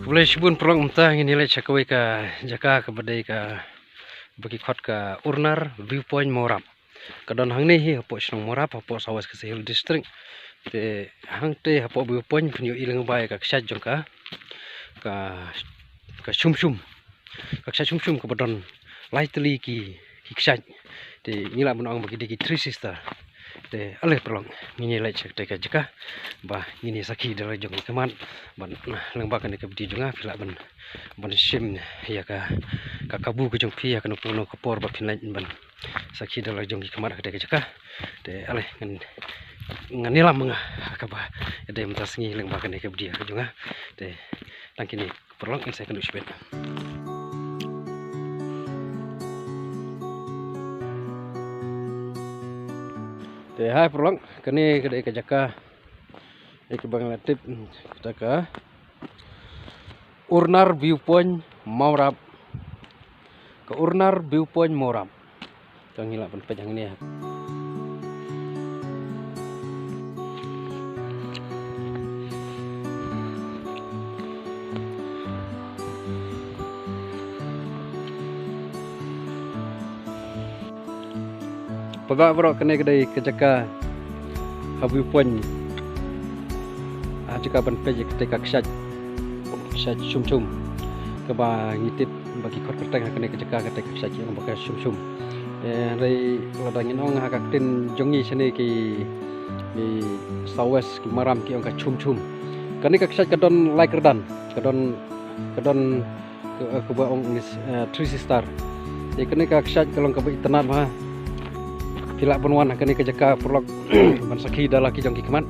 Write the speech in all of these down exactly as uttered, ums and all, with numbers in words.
Khublei shibun paralok, mynta ngin ïa leit sha kawei ka jaka kaba dei kaba ki khot ka Urnar Viewpoint Mawrap. Ka don hangne hi hapoh shnong Mawrap, hapoh South West Khasi Hills District. Te hangtei hapoh Viewpoint phin ïohi lyngba ïa ka kshaid jong ka, ka, ka Shum Shum. Ka kshaid Shum Shum kaba don lai tylli ki, ki kshaid. Te ngi lah ban ong ba ki dei ki three sister. Te ale paralok, ngin ïa leit sha katei ka jaka ba ngin ïa sakhi da la jong ki khmat. Ban lyngba kane ka video jong nga phi lah ban, ban shim ïa ka, ka kabu ka jong phi ha kano kano ka por ba phin leit ban sakhi da la jong ki khmat ha katei ka jaka. Te ale ngan, ngan ïalam ma nga ha kaba ïadei mynta sngi lyngba kane ka video ka jong nga. Te tang kine paralok, ngin sa ïakynduh shibit. Te hai paralok, kane ka dei ka jaka ïa kaba nga la tip kata ka Urnar Viewpoint Mawrap. Ka Urnar Viewpoint Mawrap. Ka ngi lah ban peit hangne. Paidbah baroh, kane ka dei ka jaka ha Viewpoint, ha jaka ban peit ïa katei ka kshaid, kshaid Shum Shum, kaba ngi tip ba ki khot kyrteng ha kane ka jaka, katei ka kshaid ki ong ba ka Shum Shum. Eh, hynrei lada ngin ong ha ka ktien jong ngi shane ki, ki South West, ki Maram ki ong ka Chum Chum. Kane ka kshaid ka don lai kyrdan, ka don, ka don ka, eh, kaba ong English, eh, three sister. Te kane ka kshaid ka long kaba itynnad bha. Phi lah ban wan ha kane ka jaka paralok ban sakhi da la ki jong ki khmat.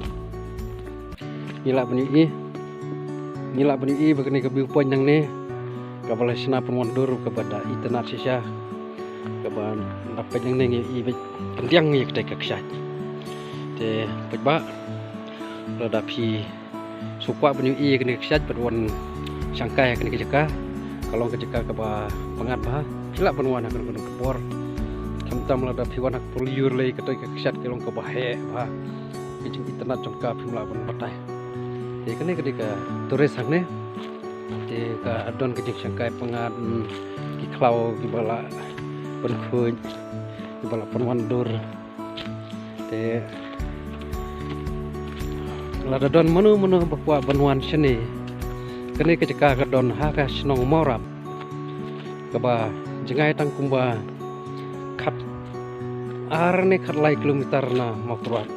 Ngi lah ban ïohi, ngi lah ban ïohi ba kane ka viewpoint nangne kaba la shna pynwandur kaba da itynnad shisha. Kaba da peit nangne ngi ïohi ba kyndiang ïa katei ka kshaid. Te paidbah, lada phi shu kwah ban ïohi ïa kane ka kshaid bad wan shangkai ha kane ka jaka, ka long ka jaka kaba pyngngad bha. Phi lah ban wan ha kano kano ka por. Khamtam lada phi wan ha ka por lyiur lei, katei ka kshaid ka long kaba heh bha. Ka jingitynnad jong ka phim lah ban batai. Te kane ka dei ka tourist hangne. Te ka don ka jingshangkai pyngngad, mm, ki khlaw kiba la pynkhuid, kiba la pynwandur. Te lada don mano mano ba kwah ban wan shane, kane ka jaka ka don ha ka shnong Mawrap, kaba jngai tang kumba khat ar ne khat lai kilometer na Mawkyrwat.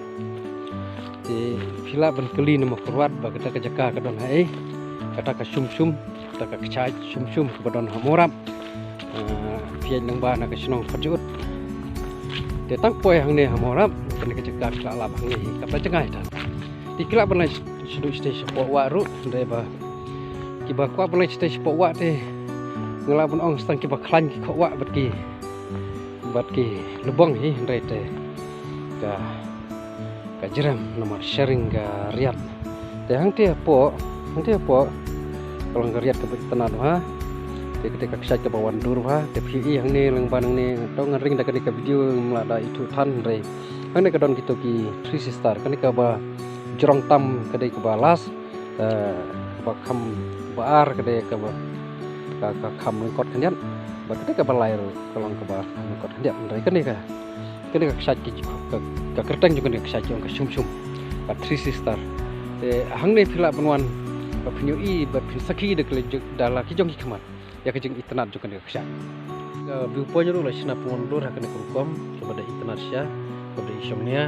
Te phi lah ban kylli na Mawkyrwat ba kata ka jaka ka don haei, kata ka Shum Shum, kata ka kshaid Shum Shum kaba don ha Mawrap. Ah, phi ïaid lyngba na ka shnong Pajut. Te tang poi hangne ha Mawrap, kane ka jaka ka la lap hangne hi, kata jngai ta. Te ki lah ban leit shaduh shatei shapoh wah ruh, hynrei ba kiba kwah ban leit shatei shapoh wah te nga lah ban ong sa tang kiba khlaiñ ki khoh wah bad ki, bad ki lubong hi, hynrei te ka, ka jrem namar sharing ka riat. Te hangtei hapoh, hangtei hapoh ka long ka riat kaba itynnad bha. Te katei ka kshaid kaba wandur bha. Te phi ïohi hangne lyngba nangne, to ngan ring da kane ka video ngam lah da ithuh than, hynrei hangne ka don kito ki three sister, kane kaba jrong tam ka dei kaba last. Eh, kaba kham ba ar ka dei kaba, ka, ka kham lyngkot khyndiat. Bad ka dei kaba lai ruh ka long kaba kham lyngkot khyndiat. Hynrei kane ka, kane ka kshaid ki, ka, ka kyrteng jong kane ka kshaid ki ong ka Shum Shum, ka three sister. Te hangne phi lah ban wan ba phin ïohi bad phin sakhi da ka leit jong, da la ki jong ki khmat ïa ka jingitynnad jong kane ka kshaid. Ka viewpoint ruh la shna pynwandur ha kane ka rukom kaba da itynnad shisha, kaba da ishongnia.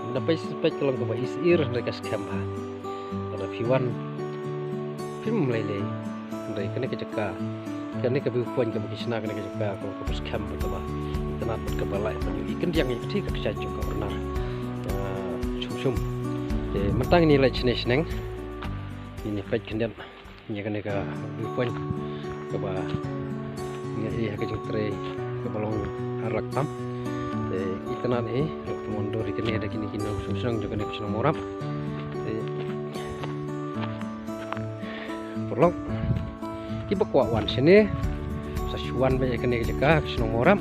Lada peit, peit ka long kaba isyier hynrei ka skhem bha. Lada phi wan phim lei lei, hynrei kane ka jaka, kane ka viewpoint kaba ki shna kane ka jaka ka long kaba skhem bad kaba itynnad bad kaba lah ban ïohi kyndiang ïa katei ka kshaid jong ka Urnar, ah, Shum Shum. Te mynta ngin ïa leit shane shneng, ngin ïa peit khyndiat ïa kane ka viewpoint kaba ngi ïohi ha ka jingtrei kaba long ar lak tam. Te itynnad hi, la pynwandur ïa kane da kine ki nongshong shnong jong kane ka shnong Mawrap. Te paralok kiba kwah wan shane, sa shu wan beit ïa kane ka jaka ka shnong Mawrap.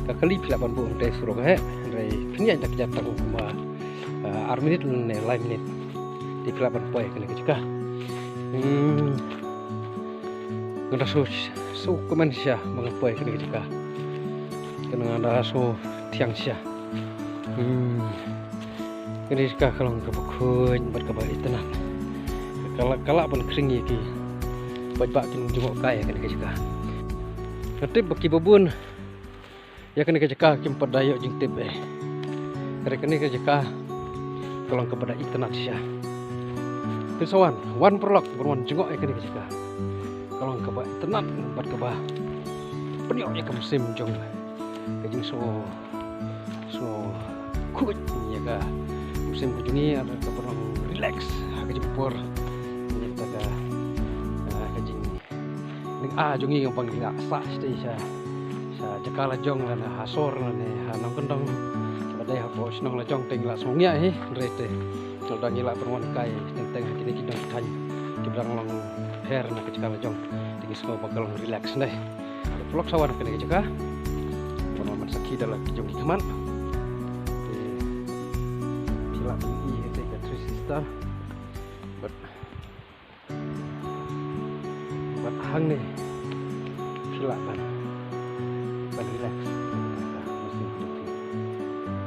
Ka kali phi lah ban buh hangtei surok heh, hynrei phin ïaid da ka jaka tang kumba, ah, ar minit ne lai minit. Te phi lah ban poi ha kane ka jaka. Te Hmm. Nga da shu, shu kmen shisha ba ngan poi kane ka jaka. Kane nga da shu thiang shisha. Hmm. Kane ka jaka ka long kaba khuid bad kaba itynnad. Ka lah, ka lah ban khring ïa ki paidbah ki nongjngohkai kane ka jaka. Nga tip ba kiba bun ïa kane ka jaka kim pat da ïoh jingtip eh. Hynrei kane ka jaka ka long kaba da itynnad shisha. Te sa wan, wan paralok ban wan jngoh ïa kane ka jaka. Ka long kaba itynnad bad kaba pynïoh ïa ka mynsiem jong ka jingsngew, sngew khuid ïa ka mynsiem ka jong ngi, ada kaba long relax ha ka jingpor. Ïa ka, ah, ka jing Ning ah jong ngi ba ngi la sah shatei sha, sha jaka la jong lane ha sor lane ha nongkyndong. Ba dei hapoh shnong la jong te ngi la sngew ngiah hi, hynrei te lada ngi lah ban wan kai teng teng ha kine ki dong ki thaiñ kiba dang long pher na ka jaka la jong, te ngi sngew ba ka long relax ne. Paralok, sa wan kane ka jaka ban wan man sakhi da la ki jong ki khmat. Te phi lah ban ïohi te ka Three Sister. Bad Bad hangne phi lah ban, ban relax.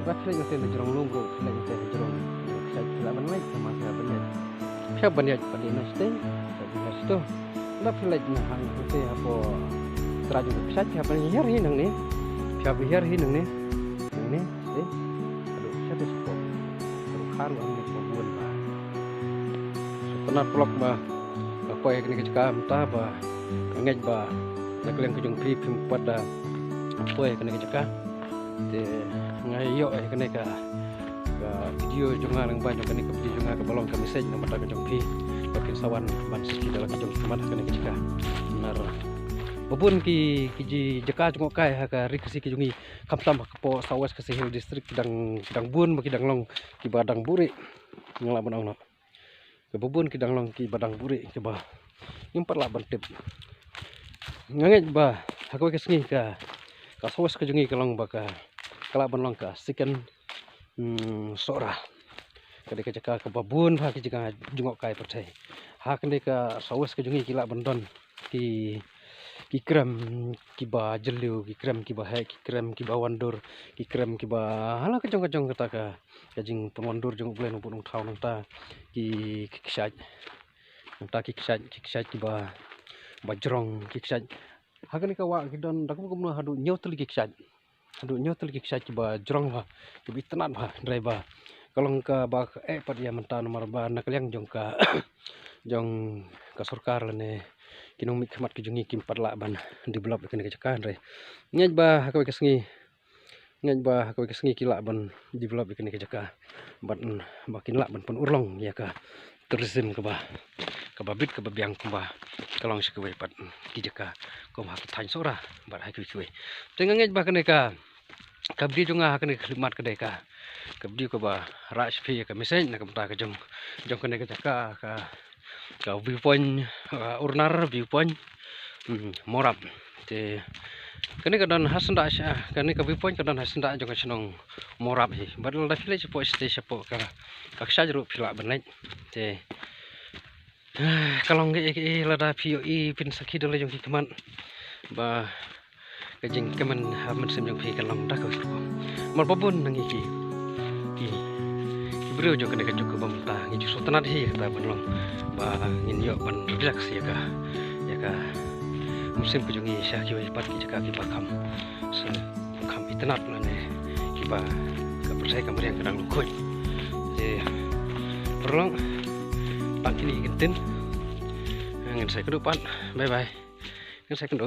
Bad phi leit na jrong lum ruh, phi leit na jrong, phi lah ban leit, sama phi lah ban leit. Phi hap ban ïaid pat na shatei, phi hap ban ïaid shatei. Lada phi leit na hang shatei hapoh trai jong phi, phi hap ban hiar hi nangne. Phi hap hiar hi nangne. Nangne. Eh, aduh, shatei shatei. Aduh, kharu ang ni pabun ba. Sa tang paralok ba nga poi ha kane ka jaka mynta ba nga ngeit ba na ka liang ka jong phi phim pat da poi ha kane ka jaka. Te nga ïoh ha kane ka, ka video jong nga lyngba jong kane ka video jong nga kaba long ka message na ka bynta ka jong phi. Ba phin sa wan ban sakhi da la ki jong ki khmat ha kane ka jaka. Namar ba bun ki, ki jaka jngohkai ha ka ri Khasi ka jong ngi. Khamtam ha ka pdeng South West Khasi Hills District ki dang, ki dang bun ba ki dang long kiba dang buhrieh. Nga lah ban ong noh, kiba bun ki dang long kiba dang buhrieh kiba ngim pat lah ban tip. Nga ngeit ba ha kawei ka sngi ka, ka South West ka jong ngi ka long ba ka, ka lah ban long ka second, hmm, Sohra. Ka dei ka jaka kaba bun bha ki jaka jngohkai pyrthei. Ha kane ka South West ka jong ngi ki lah ban don ki, ki krem kiba jylliew, ki krem kiba heh, ki krem kiba wandur, ki krem kiba hala ka jong ka jong kata ka, ka jingpynwandur jong U Blei Nongbuh Nongthaw nangta ki, ki kshaid. Nangta ki kshaid, ki kshaid kiba, ba jrong, ki kshaid. Ha kane ka wah ki don da kumno kumno haduh hynñiew tylli ki kshaid. Haduh hynñiew tylli ki kshaid kiba jrong bha, kiba itynnad bha, hynrei ba ka long kaba eh pat ïa mynta namar ba na ka liang jong ka, jong ka sorkar lane ki nongmihkhmat ki jong ngi kim pat lah ban develop ïa kane ka jaka, hynrei ngeit ba ha kawei ka sngi, ngeit ba ha kawei ka sngi ki lah ban develop ïa kane ka jaka. Bad ba kin lah ban pynurlong ïa ka tourism kaba, kaba bit kaba biang kumba ka long sha kawei pat ki jaka kum ha ki thaiñ Sohra bad ha kiwei kiwei. Te nga ngeit ba kane ka, ka video jong nga ha kane ka khyllipmat ka dei ka, ka video kaba rah sha phi ïa ka message na ka bynta ka jong, jong kane ka jaka ka, ka viewpoint, uh, Urnar viewpoint, hmm, Mawrap. Te kane ka don ha syndah sha, kane ka viewpoint ka don ha syndah jong ka shnong Mawrap hi. Bad lada phi leit shapoh shatei shapoh ka, ka kshaid ruh phi lah ban leit. Te ka long kaei kaei lada phi ïohi phin sakhi da la jong ki khmat ba ka jingkmen ha mynsiem jong phi ka long da kawei ka rukom. Namar ba bun na ngi ki, ki, ki briew jong kane ka juk kaba mynta ngi ju sngewtynnad hi kata ban long ba ngin ïoh ban relax ïa ka, ïa ka mynsiem ka jong ngi sha kiwei pat ki jaka kiba kham, sha kham itynnad lane kiba ka pyrthei ka mariang ka dang lyngkhuid. Te paralok, tang kine ki ktien. Ngin sa ïakynduh pat. Bye bye. Ngin sa ïakynduh.